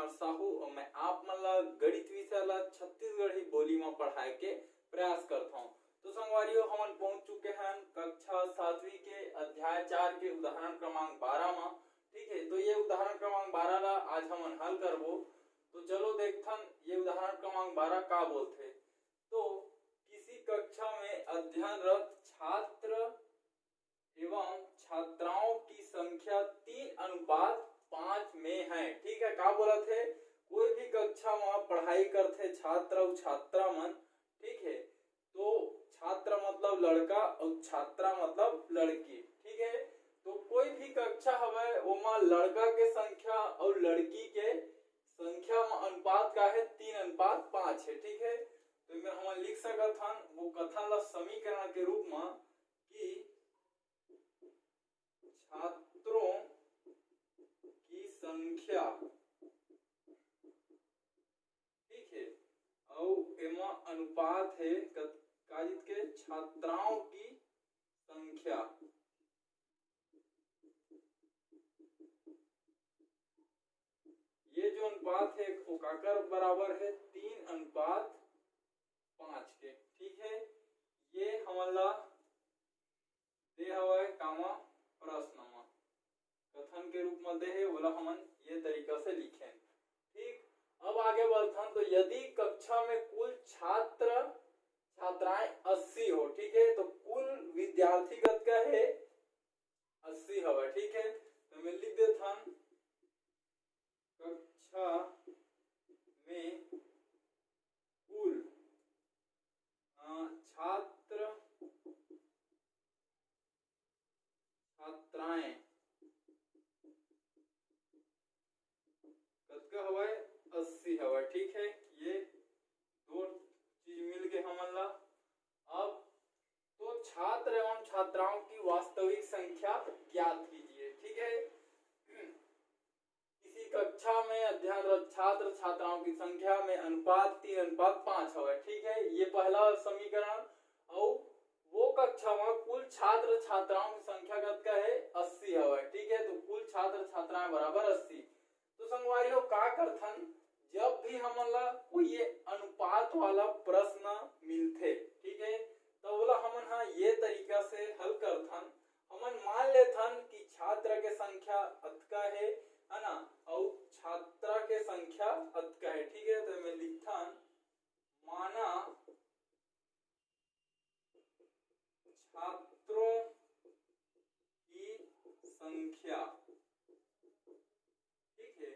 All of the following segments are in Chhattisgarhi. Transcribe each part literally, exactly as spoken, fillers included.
कुमार साहू और मैं आप मन ला गणित विषय ला छत्तीसगढ़ी बोली म पढ़ाए के प्रयास करत हौं। तो संगवारी हो, हमन पहुंच चुके हन कक्षा सातवीं के अध्याय चार के उदाहरण क्रमांक बारह म। ठीक है, तो ये उदाहरण क्रमांक बारह ला आज हमन हल करबो। तो चलो देखथन ये उदाहरण क्रमांक बारह का बोलथे। तो किसी कक्षा में अध्ययनरत छात्र एवं छात्राओं की संख्या तीन अनुपात पाँच में है। ठीक है, का बोलत हे, कोई भी कक्षा में पढ़ाई करथे छात्र अउ छात्रा मन, ठीक है, तो छात्र मतलब लड़का अउ छात्रा मतलब लड़की, ठीक है। तो कोई भी कक्षा हवय, ओमा लड़का के संख्या अउ लड़की के संख्या में अनुपात का है, तीन अनुपात पाँच है, ठीक है। तो एमे हमन लिख सकत हन वो कथन ला समीकरण के रूप में कि छात्रों की संख्या, ठीक है, अउ एमा अनुपात है कत-, काजित के छात्राओं की संख्या। ये जो अनुपात है वो काकर बराबर है, तीन अनुपात पाँच के, ठीक है। ये हमन ला दे हवय कामा प्रश्न म कथन के रूप म दे हे, ओला हमन ये तरीका से लिखेन। ठीक, अब आगे बढ़थन। तो यदि कक्षा में कुल छात्र छात्राएं अस्सी हो, ठीक है, तो कुल विद्यार्थी कतका है? अस्सी हवय, ठीक है। तो मैं लिख देथन कक्षा में कुल, अ, छात्र छात्राएं कतका हवय? अस्सी हवय, ठीक है। ये दो चीज मिल गए हमन ला। अब तो छात्र एवं छात्राओं की वास्तविक संख्या ज्ञात कीजिए, ठीक है। किसी कक्षा में अध्ययनरत छात्र छात्राओं की संख्या में अनुपात तीन अनुपात पाँच हवय, ठीक है, ये पहला समीकरण। अउ वो कक्षा में कुल छात्र छात्राओं की संख्या कतका है? अस्सी हवय, ठीक है, तो कुल छात्र छात्राएं बराबर अस्सी। तो संगवारी हो, का करथन, जब भी हमन ला कोई ये अनुपात वाला प्रश्न मिलथे, ठीक है, तो ओला हमन हा ये तरीका से हल करथन। हमन मान लेथन कि छात्र के संख्या अतका है, है ना, अउ छात्रा के संख्या अतका है, ठीक है। तो मैं लिखथन, माना छात्रों की संख्या, ठीक है,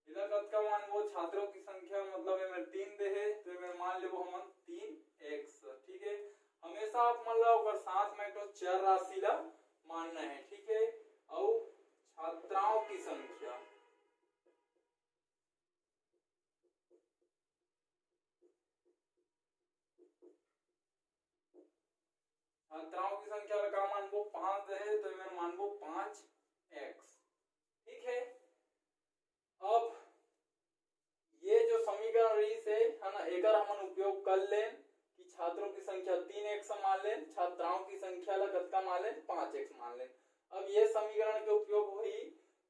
एला कतका मानबो? छात्रों की संख्या मतलब एमे तीन दे हे, तो एमे मान लेबो हमन तीन एक्स, ठीक है। हमेशा आप मन ला ओकर साथ में एक ठो चर राशि ला मानना है, ठीक है। अउ छात्राओं की संख्या, छात्राओं की संख्या ला का मानबो? पाँच दे हे, तो एमे मानबो पाँच एक्स, ठीक है। अब ये जो समीकरण रहिस हे, है ना, एकर हमन उपयोग कर लेन कि छात्रों की संख्या तीन एक्स मान लेन, छात्राओं की संख्या ला कतका मान लेन? पाँच एक्स मान लेन। अब ये समीकरण के उपयोग होही,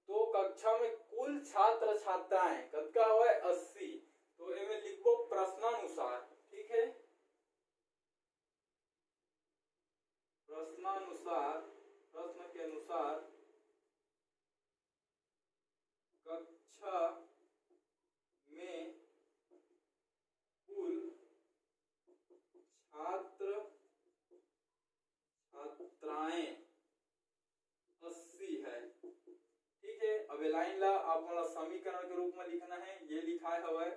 तो कक्षा में कुल छात्र छात्राएं कतका हवय? अस्सी। तो एमे लिखबो प्रश्नानुसार, ठीक है, प्रश्नानुसार, प्रश्न के अनुसार कक्षा में कुल छात्र छात्राएं अस्सी है, ठीक है। अब ये लाइन ला आप मन ला समीकरण के रूप में लिखना है, ये लिखाए हवय,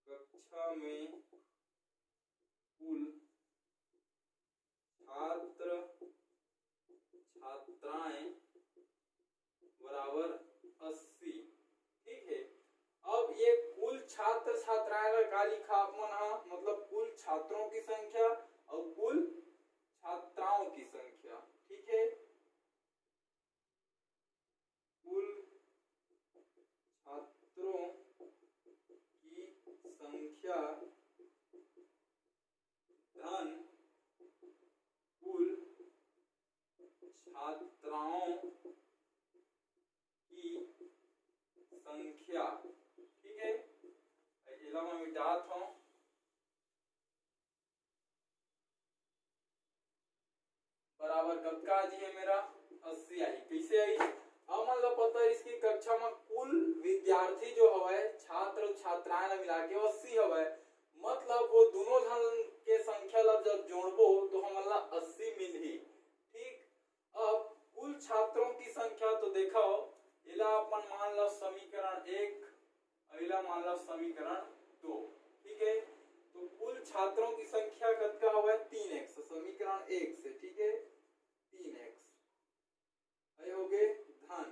कक्षा में कुल छात्र छात्राएं बराबर अस्सी, ठीक है। अब ये कुल छात्र छात्राएं ला का लिखा आप मन हा, मतलब कुल छात्रों की संख्या और कुल छात्राओं की संख्या, ठीक है। कुल छात्रों की संख्या धन कुल छात्राओं की क्या, ठीक है, एला मैं मिटात हूँ। बराबर कतका आ जी है मेरा? अस्सी आई। कैसे आई? अब मन ला पता है इसकी कक्षा में कुल विद्यार्थी जो हवय, छात्र छात्राएं ला मिला के अस्सी हवय, मतलब वो दोनों झन के संख्या ला जब जोड़बो तो हमन ला अस्सी मिलही। ठीक, अब कुल छात्रों की संख्या तो देखो, एला अपन मान लो समीकरण एक, अगला मान लो समीकरण दो। ठीक है, तो कुल छात्रों की संख्या कतका हवय? तीन एक्स, समीकरण एक से, ठीक है, तीन एक्स। ये हो गए धन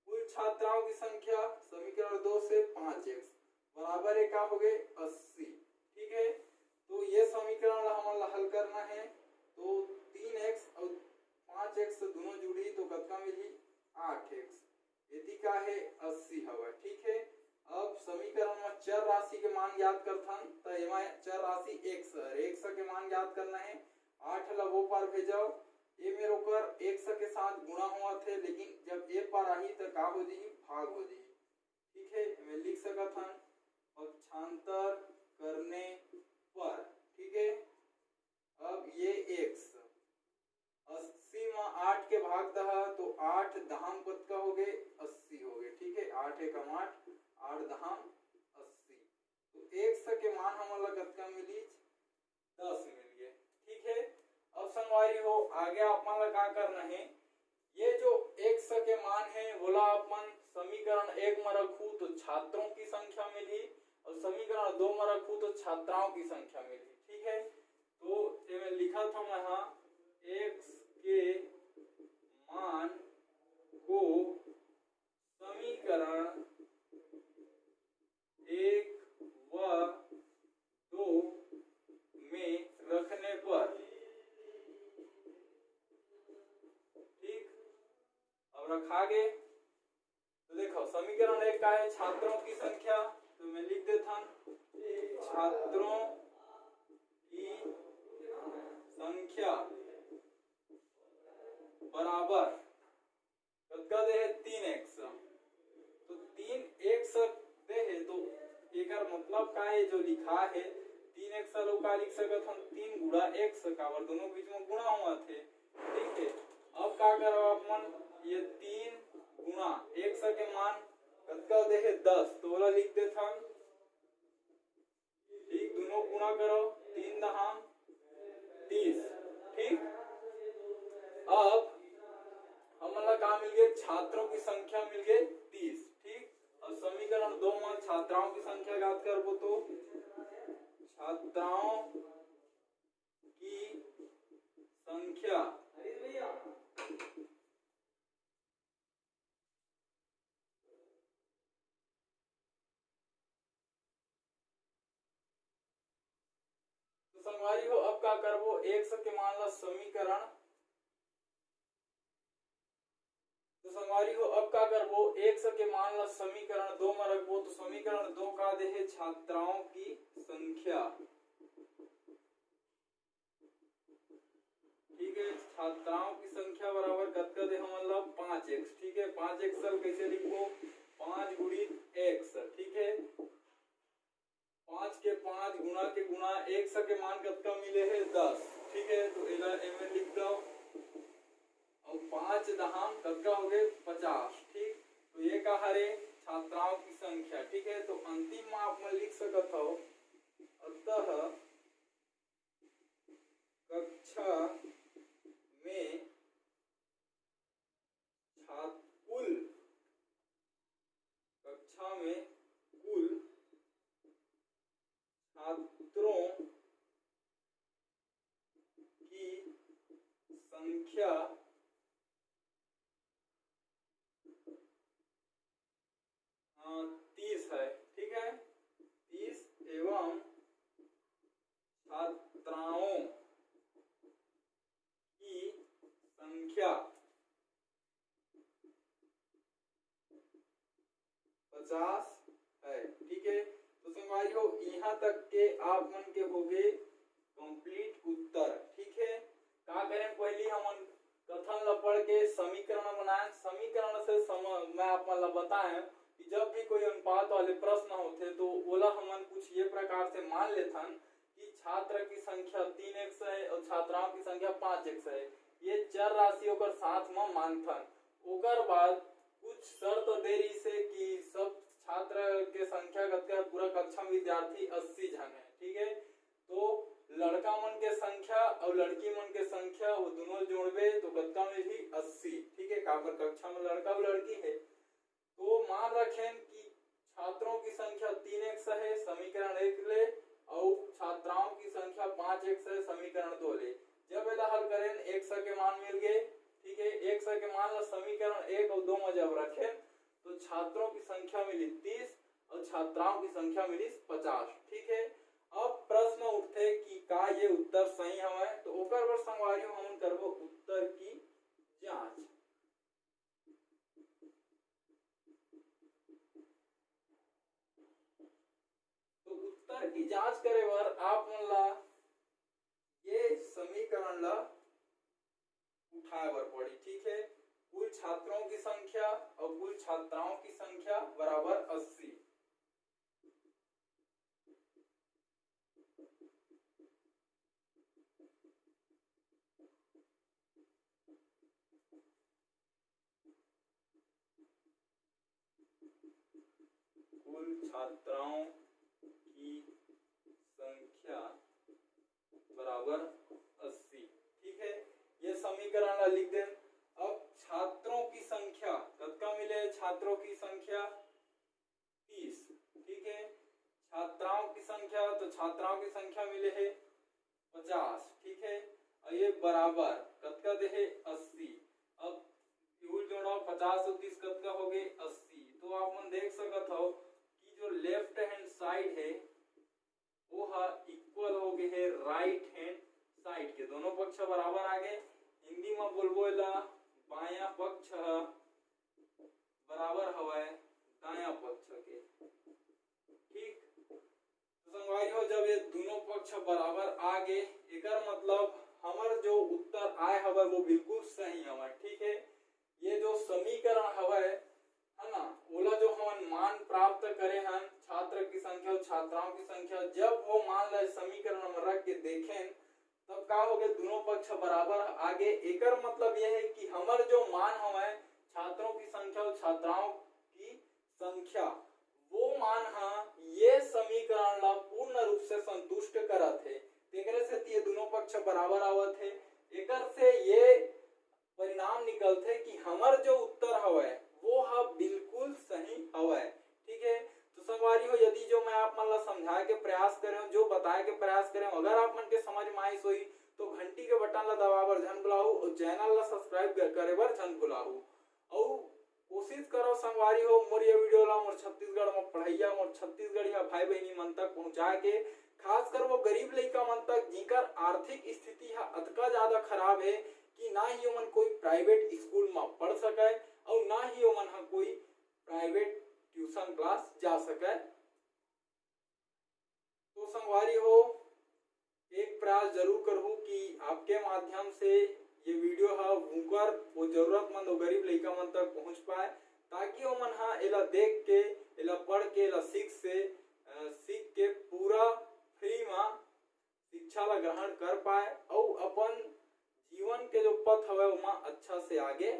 कुल छात्राओं की संख्या समीकरण दो से पाँच एक्स बराबर है का हो गए? अस्सी। ठीक है, तो ये समीकरण ला हमन ला हल करना है। तो तीन एक्स और पाँच एक्स दोनों जुड़ी तो कतका मिली? आठ एक्स। यदि का है? अस्सी हवा। ठीक है, अब समीकरण में चर राशि के मान ज्ञात करथन, त एमा चर राशि एक्स हर, एक्स के मान ज्ञात करना है। आठ ला वो पार भेजाओ, ए मेर ओकर एक्स के साथ गुणा होवत है, लेकिन जब ए पार आही त का हो जाही? भाग हो जाही। ठीक है, मैं लिख सकत हन पक्षांतर करने पर। ठीक है, अब ये एक्स अस्सी में आठ के भाग दहा तो आठ दहाम कतका हो गए? अस्सी हो गए। ठीक है, आठ एकम आठ, आठ दहाम अस्सी। तो एक्स के मान हमन ला कतका मिली? दस मिल गए। ठीक है, अब संगवारी हो आगे आप मन ला का करना है, ये जो एक्स के मान है वोला आप मन समीकरण एक में रखू तो छात्रों की संख्या मिली और समीकरण दो में रखू तो छात्राओं की संख्या मिली। ठीक है, तो एमे लिखत हूँ मैं, हाँ, एक्स के मान को समीकरण एक व दो में रखने पर, ठीक, अब रखा गए तो देखो समीकरण एक का है छात्रों की संख्या, तो मैं लिख देता हूँ छात्रों की संख्या बराबर कतका दे है? तीन एक्स। तो तीन एक्स दे है तो एकर मतलब का है जो लिखा है तीन एक्स लो का लिख सकत हम तीन गुणा एक्स, काबर दोनों के बीच में गुणा हुआ थे। ठीक है, अब का करब आप मन, ये तीन गुणा एक्स के मान कतका दे है? दस, तो ओला लिख देथन। ठीक, दोनों गुणा करो, तीन दहाम तीस। ठीक, अब हमन ला का मिल गए? छात्रों की संख्या मिल गए तीस। ठीक, अब समीकरण दो में छात्राओं की संख्या ज्ञात करबो तो छात्राओं की संख्या तो संगवारी हो, अब का करबो, एक्स के मान ला समीकरण, तो संगवारी हो, अब का करबो, एक्स के मान ला समीकरण दो में रखबो, तो समीकरण दो का दे है? छात्राओं की संख्या। ठीक है, छात्राओं की संख्या बराबर कतका दे हमन ला? पाँच एक्स। ठीक है, पाँच एक्स सर कैसे लिखबो? पाँच गुणित एक्स। ठीक है, पाँच के पाँच गुणा के गुणा एक्स के मान कतका मिले है? दस। ठीक है, तो एला एमे लिख दो। और पाँच दहाम कतका हो गए? पचास। ठीक, तो ये का हरे? छात्राओं की संख्या। ठीक है, तो अंतिम में आप मन लिख सकत हो, अतः कक्षा में छात्र कुल, कक्षा में कुल छात्रों की संख्या तीस है। ठीक है, तीस एवं छात्राओं की संख्या पचास है। ठीक है, तो संगवारी हो, यहाँ तक के आप मन के हो गए कंप्लीट उत्तर। ठीक है, का करें, पहली हमन कथन ला पढ़ के समीकरण बनाए, समीकरण से सम-, मैं आप मन ला बताए कि जब भी कोई अनुपात वाले प्रश्न होथे तो ओला हमन कुछ ये प्रकार से मान लेथन कि छात्र की संख्या तीन एक्स है और छात्राओं की संख्या पाँच एक्स है। ये चर राशि ओकर साथ म मानथन। ओकर बाद कुछ शर्त दे रहिस हे कि सब छात्र के संख्या कतका है, पूरा कक्षा में विद्यार्थी अस्सी झन है, ठीक है। तो लड़का मन के संख्या और लड़की मन के संख्या, वो दोनों जोड़बे तो कतका मिलही? अस्सी, ठीक है। काबर कक्षा में लड़का और लड़की है। तो मान रखें कि छात्रों की संख्या तीन एक्स है समीकरण एक ले, और छात्राओं की संख्या पाँच एक्स है समीकरण दो ले। जब एला हल करें, एक्स के मान मिल गए, ठीक है। एक्स के मान ला समीकरण एक और दो में जब रखें तो छात्रों की संख्या मिली तीस और छात्राओं की संख्या मिली पचास, ठीक है। अब प्रश्न उठथे कि का ये उत्तर सही हवय, तो ओकर बर संगवारी हो हमन करबो उत्तर की जांच। तो उत्तर की जांच करे बर आप मन ला ये समीकरण ला उठाए बर पड़ी, ठीक है। कुल छात्रों की संख्या और कुल छात्राओं की संख्या बराबर अस्सी। कुल छात्राओं की संख्या बराबर अस्सी, ठीक है। ये समीकरण ला लिख देन। अब छात्रों की संख्या कतका मिले? छात्रों की संख्या तीस, ठीक है। छात्राओं की संख्या, तो छात्राओं की संख्या मिले है पचास, ठीक है। और ये बराबर कतका दे है? अस्सी। अब उल जोड़ो, पचास और तीस कतका हो गए? अस्सी। तो आप मन देख सकत हो कि जो लेफ्ट हैंड साइड है वो हा इक्वल हो गए है राइट हैंड साइड के, दोनों पक्ष बराबर आ गए। हिंदी में बोलबो एला, बायां पक्ष हा बराबर हवय दायां पक्ष के, ठीक। तो संगवारी हो, जब ये दोनों पक्ष बराबर आ गए, एकर मतलब हमर जो उत्तर आए हवय वो बिल्कुल सही हवय, ठीक है। ये जो समीकरण हवय, है ना, ओला जो हमन मान प्राप्त करे हन छात्र की संख्या और छात्राओं की संख्या, जब वो मान ला समीकरण में रख के देखें तब का हो गए, दोनों पक्ष बराबर आ गए। एकर मतलब यह है कि हमर जो मान हवय छात्रों की संख्या और छात्राओं की संख्या, वो मान हा ये समीकरण ला पूर्ण रूप से संतुष्ट करत है, तेकरे सेती ये दोनों पक्ष बराबर आवत है। एकर से ये परिणाम निकलथे कि हमर जो उत्तर हवय वो ह बिल्कुल सही हवय, ठीक है। तो संगवारी हो, यदि जो मैं आप मन ला समझाए के प्रयास करे हूँ, जो बताए के प्रयास करे हूँ, अगर आप मन के समझ में आइस होही तो घंटी के बटन ला दबाए बर झन भुलाहू और चैनल ला सब्सक्राइब कर-, करे बर झन भुलाहू। अउ कोशिश करो संगवारी हो, मोर ये वीडियो ला मोर छत्तीसगढ़ में पढ़ैया, मोर छत्तीसगढ़िया भाई बहिनी मन तक पहुँचाए के, खासकर वो गरीब लइका मन तक जिनकर आर्थिक स्थिति हा अतका ज्यादा खराब है कि ना ही ओमन कोई प्राइवेट स्कूल में पढ़ सके और ना ही ओमन हा कोई प्राइवेट ट्यूशन क्लास जा सके। तो संगवारी हो, एक प्रयास जरूर करहूँ कि आपके माध्यम से ये वीडियो हा उनकर, वो जरूरतमंद, वो गरीब लइका मन तक पहुँच पाए, ताकि ओमन हा एला देख के, एला पढ़ के, एला सीख से, अ, सीख के पूरा फ्री मा शिक्षा ला ग्रहण कर पाए अउ अपन जीवन के जो पथ हवय ओमा अच्छा से आगे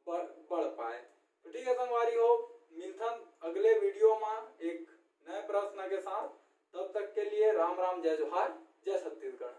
बढ़, बढ़ पाए। तो ठीक है संगवारी हो, मिलथन अगले वीडियो मा एक नए प्रश्न के साथ। तब तक के लिए राम राम, जय जोहार, जय छत्तीसगढ़।